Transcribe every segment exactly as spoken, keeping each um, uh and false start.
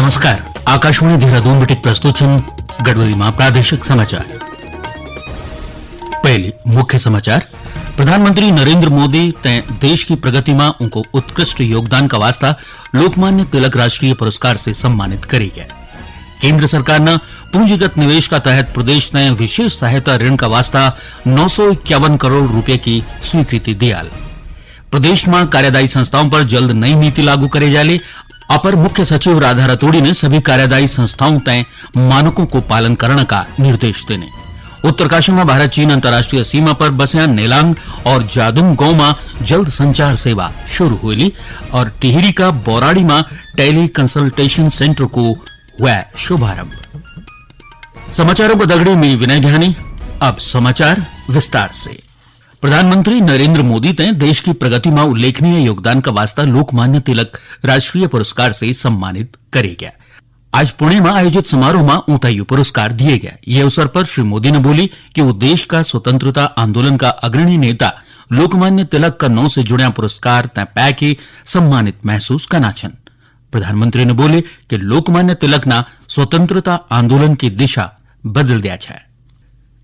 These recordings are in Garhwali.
नमस्कार, आकाशवाणी देहरादून बटिक प्रस्तुत छन गढ़वाली मां प्रादेशिक समाचार। पहली मुख्य समाचार, प्रधानमंत्री नरेंद्र मोदी तै देश की प्रगति मां उनको उत्कृष्ट योगदान का वास्ता लोकमान्य तिलक राष्ट्रीय पुरस्कार से सम्मानित करी गया। केंद्र सरकार ने पूंजीगत निवेश का तहत प्रदेश ने विशेष सहायता ऋण का वास्ता नौ सौ इक्यावन करोड़ रुपए की स्वीकृति दियाल। प्रदेश में कार्यदायी संस्थाओं पर जल्द नई नीति लागू करे जाले। अपर मुख्य सचिव राधा रतूड़ी ने सभी कार्यदायी संस्थाओं तय मानकों को पालन करने का निर्देश देने। उत्तरकाशी में भारत चीन अंतर्राष्ट्रीय सीमा पर बस्या नेलांग और जादुंग गांव में जल्द संचार सेवा शुरू हुई और टिहरी का बोराड़ी में टेली कंसल्टेशन सेंटर को हुआ शुभारंभ। समाचारों को दगड़ी में विनय ध्यानी। अब समाचार विस्तार से। प्रधानमंत्री नरेंद्र मोदी तै देश की प्रगति में उल्लेखनीय योगदान का वास्ता लोकमान्य तिलक राष्ट्रीय पुरस्कार से सम्मानित करे गया। आज पुणे में आयोजित समारोह में ऊंता यु पुरस्कार दिए गया। ये अवसर पर श्री मोदी ने बोली कि वो देश का स्वतंत्रता आंदोलन का अग्रणी नेता लोकमान्य तिलक का नौ से जुड़िया पुरस्कार तय पै के सम्मानित महसूस करना छन। प्रधानमंत्री ने बोले कि लोकमान्य तिलक ना स्वतंत्रता आंदोलन की दिशा बदल दिया छै।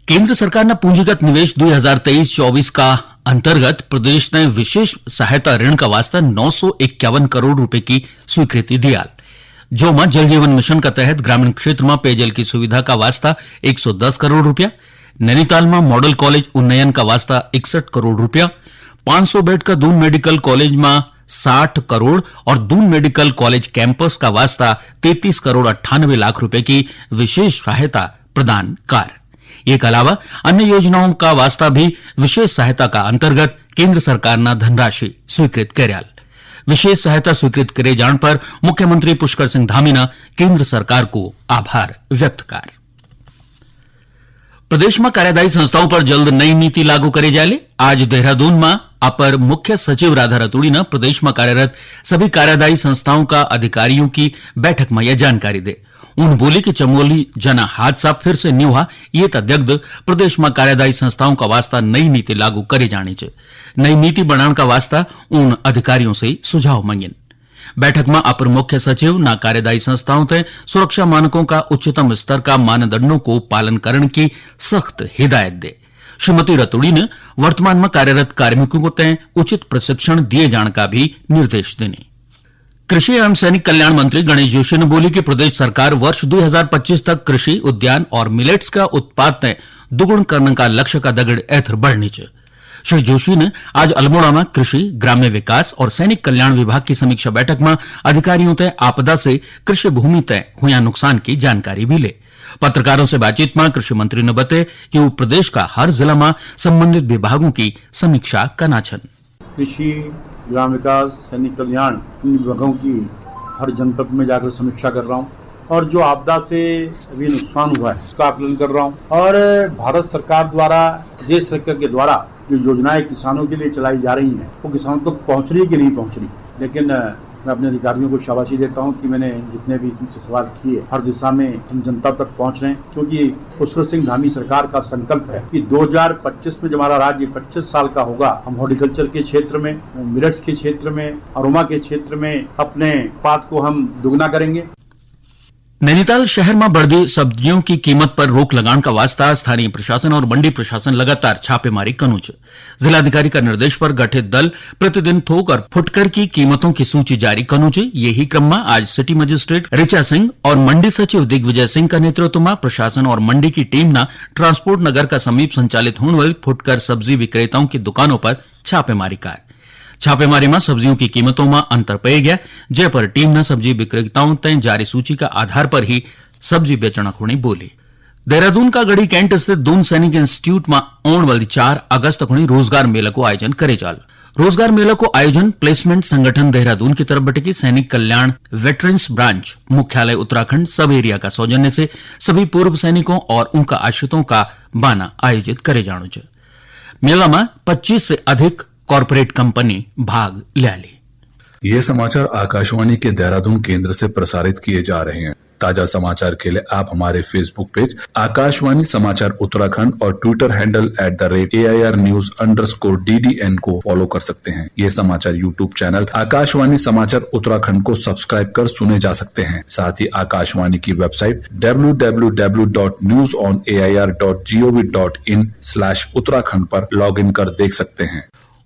केंद्र सरकार ने पूंजीगत निवेश दो हज़ार तेईस चौबीस का अंतर्गत प्रदेश ने विशेष सहायता ऋण का वास्ता नौ सौ इक्यावन करोड़ रुपए की स्वीकृति दियाल, जो मां जल जीवन मिशन का तहत ग्रामीण क्षेत्र में पेयजल की सुविधा का वास्ता एक सौ दस करोड़ रुपया, नैनीताल में मॉडल कॉलेज उन्नयन का वास्ता इकसठ करोड़ रुपया, पाँच सौ बेड का दून मेडिकल कॉलेज में साठ करोड़ और दून मेडिकल कॉलेज कैंपस का वास्ता तैंतीस करोड़ अट्ठानवे लाख रुपए की विशेष सहायता प्रदान कर। एक अलावा अन्य योजनाओं का वास्ता भी विशेष सहायता का अंतर्गत केंद्र सरकार ना धनराशि स्वीकृत करल। विशेष सहायता स्वीकृत करे जाण पर मुख्यमंत्री पुष्कर सिंह धामी ना केंद्र सरकार को आभार व्यक्त कर। प्रदेश में कार्यदायी संस्थाओं पर जल्द नई नीति लागू करे जाले। आज देहरादून में अपर मुख्य सचिव राधा रतूड़ी ने प्रदेश में कार्यरत सभी कार्यदायी संस्थाओं का अधिकारियों की बैठक में यह जानकारी दे। उन बोली कि चमोली जना हादसा फिर से न्यू हुआ, ये त दग्ध प्रदेश में कार्यदायी संस्थाओं का वास्ता नई नीति लागू करे जानी च। नई नीति बनाने का वास्ता उन अधिकारियों से सुझाव मंगिन। बैठक में अपर मुख्य सचिव ना कार्यदायी संस्थाओं तय सुरक्षा मानकों का उच्चतम स्तर का मानदंडों को पालन करने की सख्त हिदायत दे। श्रीमती रतूड़ी ने वर्तमान में कार्यरत कार्मिकों को तय उचित प्रशिक्षण दिए जाने का भी निर्देश देने। कृषि एवं सैनिक कल्याण मंत्री गणेश जोशी ने बोली कि प्रदेश सरकार वर्ष दो हज़ार पच्चीस तक कृषि, उद्यान और मिलेट्स का उत्पाद तय दुगुण करने का लक्ष्य का दगड़ एथर बढ़नी च। श्री जोशी ने आज अल्मोड़ा में कृषि, ग्राम्य विकास और सैनिक कल्याण विभाग की समीक्षा बैठक में अधिकारियों तय आपदा से कृषि भूमि तय हुआ नुकसान की जानकारी भी ले। पत्रकारों से बातचीत में कृषि मंत्री ने बताया कि वो प्रदेश का हर जिला में संबंधित विभागों की समीक्षा करना छन। कृषि, ग्राम विकास, सैनिक कल्याण, इन विभागों की हर जनपद में जाकर समीक्षा कर रहा हूँ और जो आपदा से अभी नुकसान हुआ है, उसका आकलन कर रहा हूँ और भारत सरकार द्वारा, प्रदेश सरकार के द्वारा जो योजनाएं किसानों के लिए चलाई जा रही हैं, वो किसानों तक पहुँच रही कि नहीं पहुँच रही। लेकिन, अ, मैं अपने अधिकारियों को शाबाशी देता हूँ कि मैंने जितने भी इनसे सवाल किए, हर दिशा में हम जनता तक पहुँच रहे हैं, क्योंकि पुष्कर सिंह धामी सरकार का संकल्प है कि दो हज़ार पच्चीस में जब हमारा राज्य पच्चीस साल का होगा, हम हॉर्टिकल्चर के क्षेत्र में, मिलेट्स के क्षेत्र में, अरोमा के क्षेत्र में अपने उत्पाद को हम दुगना करेंगे। नैनीताल शहर में बढ़ती सब्जियों की कीमत पर रोक लगाने का वास्ता स्थानीय प्रशासन और मंडी प्रशासन लगातार छापेमारी कनु च। जिलाधिकारी का निर्देश पर गठित दल प्रतिदिन थोक और फुटकर की कीमतों की सूची जारी कनु च। यही क्रम में आज सिटी मजिस्ट्रेट ऋचा सिंह और मंडी सचिव दिग्विजय सिंह का नेतृत्व में प्रशासन और मंडी की टीम ने ट्रांसपोर्ट नगर का समीप संचालित होने वाली फुटकर सब्जी विक्रेताओं की दुकानों पर छापेमारी कर छापेमारी में सब्जियों की कीमतों में अंतर पाया गया, जय पर टीम ने सब्जी विक्रेताओं तय जारी सूची का आधार पर ही सब्जी बेचना होने बोली। देहरादून का गढ़ी कैंट स्थित दून सैनिक इंस्टीट्यूट में आने वाली चार अगस्त तक रोजगार मेला को आयोजन करे जाल। रोजगार मेला को आयोजन प्लेसमेंट संगठन देहरादून की तरफ बटे की सैनिक कल्याण वेटरन्स ब्रांच मुख्यालय उत्तराखंड सब एरिया का सौजन्य से सभी पूर्व सैनिकों और उनका आश्रितों का बाना आयोजित करे जाणु च। मेला में पच्चीस से अधिक कॉरपोरेट कंपनी भाग ले ली। ये समाचार आकाशवाणी के देहरादून केंद्र से प्रसारित किए जा रहे हैं। ताज़ा समाचार के लिए आप हमारे Facebook पेज आकाशवाणी समाचार उत्तराखंड और Twitter handle at the rate A I R news underscore D D N को फॉलो कर सकते हैं। ये समाचार YouTube चैनल आकाशवाणी समाचार उत्तराखंड को सब्सक्राइब कर सुने जा सकते हैं। साथ ही आकाशवाणी की website W W W dot news on A I R dot G O V dot in slash Uttarakhand पर लॉग इन कर देख सकते हैं।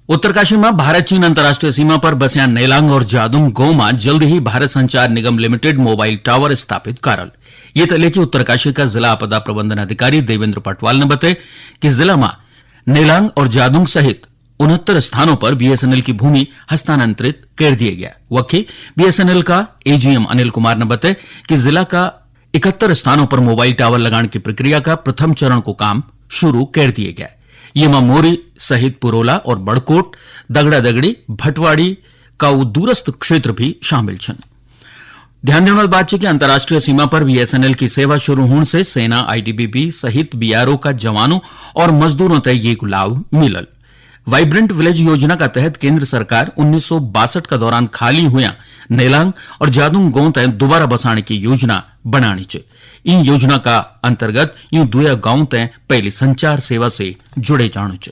उत्तरकाशी में भारत चीन अंतर्राष्ट्रीय सीमा पर बस्यां नेलांग और जादुंग गांव में जल्द ही भारत संचार निगम लिमिटेड मोबाइल टावर स्थापित करल। ये तले की उत्तरकाशी का जिला आपदा प्रबंधन अधिकारी देवेंद्र पटवाल ने बताया कि जिला में नेलांग और जादुंग सहित उनहत्तर स्थानों पर बी एस एन एल की भूमि हस्तांतरित कर दिए गया। वक्खी बी एस एन एल का ए जी एम अनिल कुमार ने बताया कि जिला का इकहत्तर स्थानों पर मोबाइल टावर लगाने की प्रक्रिया का प्रथम चरण को काम शुरू कर दिए गया। ये मां मोरी सहित पुरोला और बड़कोट, दगड़ा दगड़ी, भटवाड़ी का वो दूरस्थ क्षेत्र भी शामिल छन। ध्यान देने वाली बात है कि अंतर्राष्ट्रीय सीमा पर बी एस एन एल की सेवा शुरू होने से सेना, आई टी बी पी सहित बी आर ओ का जवानों और मजदूरों तक ये लाभ मिलल। वाइब्रेंट विलेज योजना का तहत केंद्र सरकार उन्नीस सौ बासठ का दौरान खाली हुआ नेलांग और जादुंग गांव तय दोबारा बसाने की योजना बनानी च। इन योजना का अंतर्गत यूं दुया गांव तय पहली संचार सेवा से जुड़े जाणु च।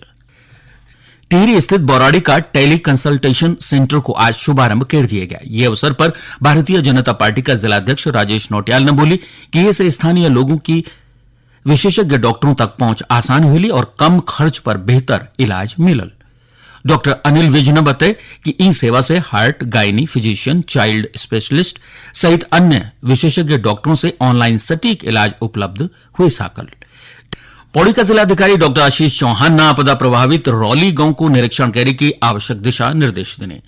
टिहरी स्थित बौराड़ी का टेली कंसल्टेशन सेंटर को आज शुभारंभ कर दिया गया। ये अवसर पर भारतीय जनता पार्टी का जिलाध्यक्ष राजेश नौटियाल ने बोली कि इससे स्थानीय लोगों की विशेषज्ञ डॉक्टरों तक पहुंच आसान हुई और कम खर्च पर बेहतर इलाज मिलल। डॉक्टर अनिल विज ने बताया कि ई सेवा से heart, gynae physician, child specialist सहित अन्य विशेषज्ञ डॉक्टरों से ऑनलाइन सटीक इलाज उपलब्ध हुई साकल। पौड़ी का जिलाधिकारी डॉक्टर आशीष चौहान ने आपदा प्रभावित रौली गांव को निरीक्षण करे की आवश्यक दिशा निर्देश देने।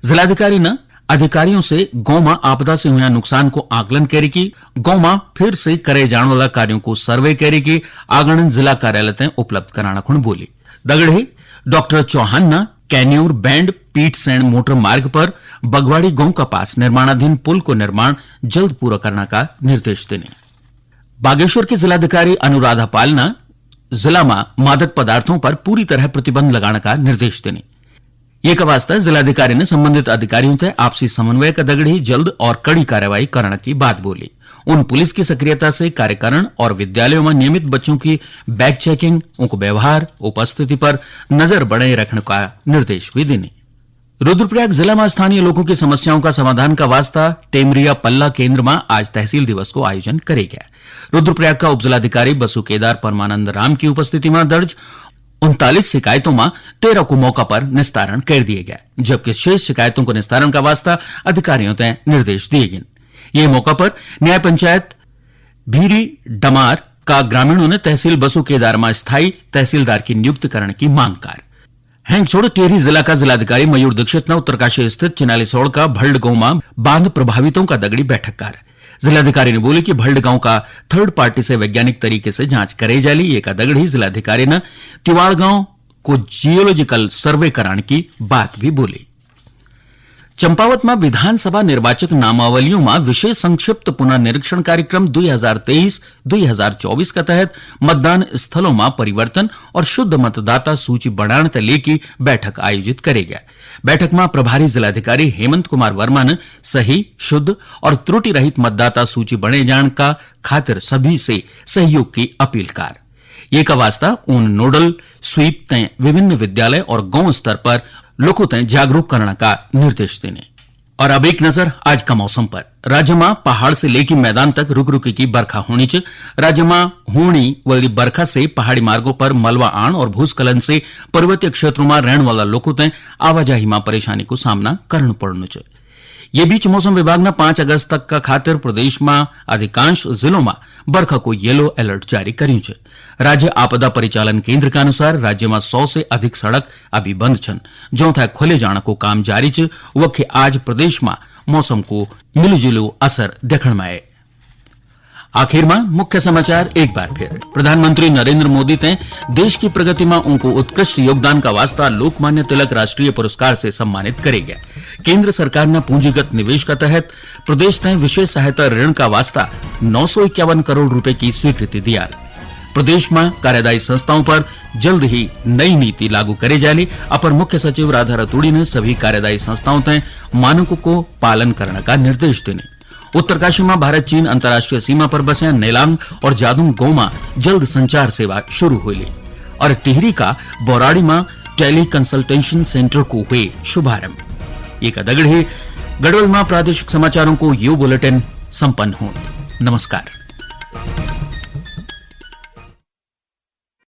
जिलाधिकारी ने अधिकारियों से गांव में आपदा से हुआ नुकसान को आकलन करे की, गांव में फिर से करे जाने वाला कार्यों को सर्वे करे की आगणन जिला कार्यालय तय उपलब्ध कराना खुण बोली। दगड़े डॉक्टर चौहान ने कैन्यूर बैंड पीट सैन मोटर मार्ग पर बगवाड़ी गांव का पास निर्माणाधीन पुल को निर्माण जल्द पूरा करने का निर्देश देने। बागेश्वर के जिलाधिकारी अनुराधा पाल ने जिला में मादक पदार्थों पर पूरी तरह प्रतिबंध लगाने का निर्देश देने। ये का वास्ता जिलाधिकारी ने संबंधित अधिकारियों से आपसी समन्वय का दगड़ी जल्द और कड़ी कार्रवाई करने की बात बोली। उन पुलिस की सक्रियता से कार्यकरण और विद्यालयों में नियमित बच्चों की बैग चेकिंग, उनको व्यवहार, उपस्थिति पर नजर बनाए रखने का निर्देश भी देने। रुद्रप्रयाग जिला में स्थानीय लोगों की समस्याओं का समाधान का वास्ता टेमरिया पल्ला केंद्र में आज तहसील दिवस को आयोजन करे गया। रुद्रप्रयाग का उपजिलाधिकारी बसु केदार परमानंद राम की उपस्थिति में दर्ज उनतालीस शिकायतों में तेरह को मौका पर निस्तारण कर दिए गया, जबकि शेष शिकायतों को निस्तारण का वास्ता अधिकारियों तय निर्देश दिए गए। ये मौका पर न्याय पंचायत भीरी डमार का ग्रामीणों ने तहसील बसु केदार में स्थायी तहसीलदार की नियुक्ति करने की मांग कर। हैंग छोड़ टिहरी जिला का जिलाधिकारी मयूर दीक्षित ने उत्तरकाशी स्थित चिनालीसोड़ का भल्ड गांव में बांध प्रभावितों का दगड़ी बैठक कर। जिलाधिकारी ने बोली कि भल्ड गांव का थर्ड पार्टी से वैज्ञानिक तरीके से जांच करे जाली। ये का दगड़ी जिलाधिकारी ने तिवाड़ गांव को जियोलॉजिकल सर्वे कराने की बात भी बोली। चंपावत में विधानसभा निर्वाचक नामावलियों में विशेष संक्षिप्त पुनर्निरीक्षण कार्यक्रम दो हज़ार तेईस दो हज़ार चौबीस के तहत मतदान स्थलों में परिवर्तन और शुद्ध मतदाता सूची बनाने ते लेके बैठक आयोजित करे गया। बैठक में प्रभारी जिलाधिकारी हेमंत कुमार वर्मा ने सही, शुद्ध और त्रुटि रहित मतदाता सूची बने जाने का खातिर सभी से सहयोग की अपील कर। ये का वास्ता उन नोडल स्वीप तय विभिन्न विद्यालय और गांव स्तर पर लोगों तय जागरूक करने का निर्देश देने। और अब एक नजर आज का मौसम पर। राज्य में पहाड़ से लेके मैदान तक रुक रुकी की बरखा होनी च। राज्य में होनी वाली बरखा से पहाड़ी मार्गों पर मलबा आण और भूस्खलन से पर्वतीय क्षेत्रों में रहने वाला लोगों तय आवाजाही में परेशानी को सामना करना पड़ना च। ये बीच मौसम विभाग ने पाँच अगस्त तक का खातिर प्रदेश में अधिकांश जिलों में बरखा को येलो अलर्ट जारी करियों च। राज्य आपदा परिचालन केंद्र के अनुसार राज्य में सौ से अधिक सड़क अभी बंद छन, जो था खोले जाने को काम जारी च। वखे आज प्रदेश में मौसम को मिलजुलू असर देखण में आए। आखिर में मुख्य समाचार एक बार फिर। प्रधानमंत्री नरेंद्र मोदी ते देश की प्रगति में उनको उत्कृष्ट योगदान का वास्ता लोकमान्य तिलक राष्ट्रीय पुरस्कार से सम्मानित करे गया। केंद्र सरकार ने पूंजीगत निवेश का तहत प्रदेश ते विशेष सहायता ऋण का वास्ता नौ सौ इक्यावन करोड़ रुपए की स्वीकृति दिया। प्रदेश में कार्यदायी संस्थाओं पर जल्द ही नई नीति लागू करे जाली। अपर मुख्य सचिव राधा रतूड़ी ने सभी कार्यदायी संस्थाओं ते मानकों को पालन करने का निर्देश देने। उत्तरकाशी में भारत चीन अंतर्राष्ट्रीय सीमा पर बस्यां नेलांग और जादुंग गांव में जल्द संचार सेवा शुरू होली। और टिहरी का बोराड़ी में टेली कंसल्टेशन सेंटर को हुए शुभारंभ। ये का दगड़े गढ़वाल में प्रादेशिक समाचारों को यो बुलेटिन संपन्न होत। नमस्कार।